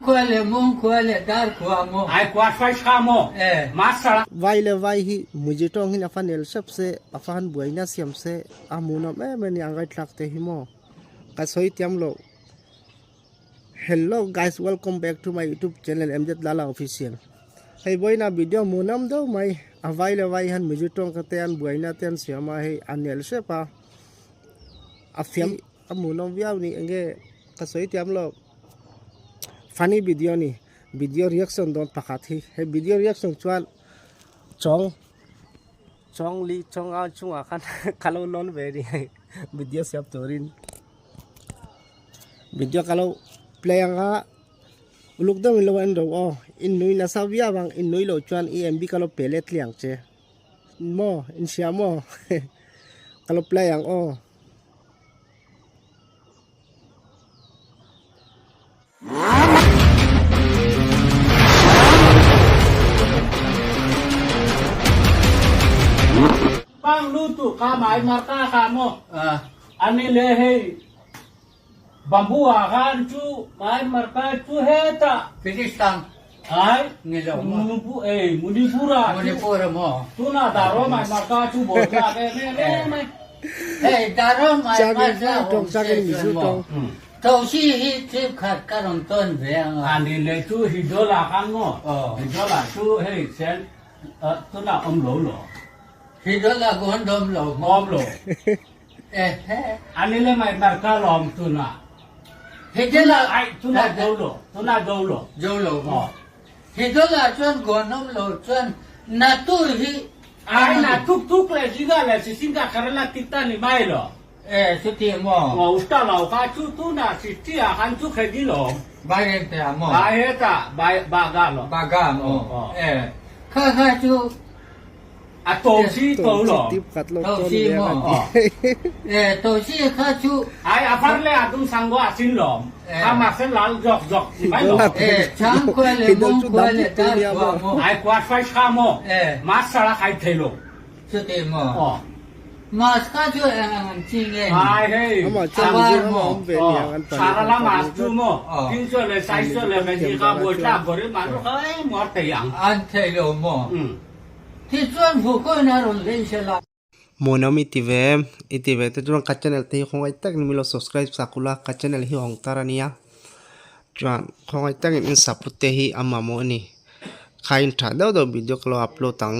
Khua le mung khua le dar khua maw? Ai khua hruai tha maw? Masa. Vai le vai hi Mizo tawng hin a fa nel sep se, a fa han buaina siam se, a hmuhnawm em em a ni ang ngaihthlak te hi maw? Ka sawi tiam lo. Hello guys welcome back to my youtube channel MZ Lala Official. Hei vawiina video hmuhnawm deuh mai a vai le vai hian Mizo tawng te an buaina te an siam a hei a nel sep a, a fiam a hmuhnawm viau a ni enge ka sawi tiam lo. Funny video ni video reaction dawn pakhat hi he video reaction chuan chawng chawng li chawng a chungah khan ka lo lawn ve ni video siam turin video ka lo play anga uluk deuh in lo en ro aw in nui nasa viau ang in nui loh chuan e m b ka lo pe let liang che maw in hria maw ka lo play ang aw. Pang lu tu ka mai mar ka kha maw? Ani le hei bamboo ah khan cu mai mar ka cu hetah Pakistan ai ni lo maw? Ei Manipur ah Manipur ah maw? Tunah daro mai mar ka cu bawi tlak em em em ai. Hei daro mai mar ka hom se chuan maw? Thosi hi trip khat ka rawn tawn ve ang a. Ani le chu Hidola khan maw? Hidola chu hei sen tunah awm lo lo. Hidola ku an awm lo maw? Awm lo. Ehe. Ani le mai mar ka lawm tunah. Hidola Ai tunah zo lo, tunah zo lo. Zo lo maw? Hidola chuan goan awm lo chuan Natur hi Ai na tuk tuk le ziga le sisingka kharala tikta ni mai lo. E, chuti maw? Aw, usta lo kha chu tunah Sixty ah khan chu khedi lo. Baireng te ah maw? Ba hetah, ba Baga lo. Baga maw? E, kha kha chu. A to si to lo. To si maw? E, to si kha chu. Ai, a far le a dum sango a sin lo. Kha ma sen lal jok jok ni mai lo. E, chang khua le mung khua le dar khua maw? Ai, khua hruai tha maw? E. Ma sala khai thei lo. Chuti maw? Aw. Mask kha chu eng ang an chi nge ni? Ai hei. Amah chuan A var Mizoram a maw? awm ve nia an Sara pahnih la an mask pahnih chu vek. maw? Aw. Tin chuan le sai chuan le mei hi kha buai tlak bawr in mah kha eng maw a thei ang. An thei lo maw? Um. Tichuan Vukoin a rawn lei se la. Hmuhnawm i ti ve em? I ti ve te chuan ka channel te hi khawngaih takin min lo subscribe sak ula ka channel hi hawng tar ania chuan khawngaih takin in support te hi a mamawh a ni. Kha in tha deuh deuh video ka lo upload ang.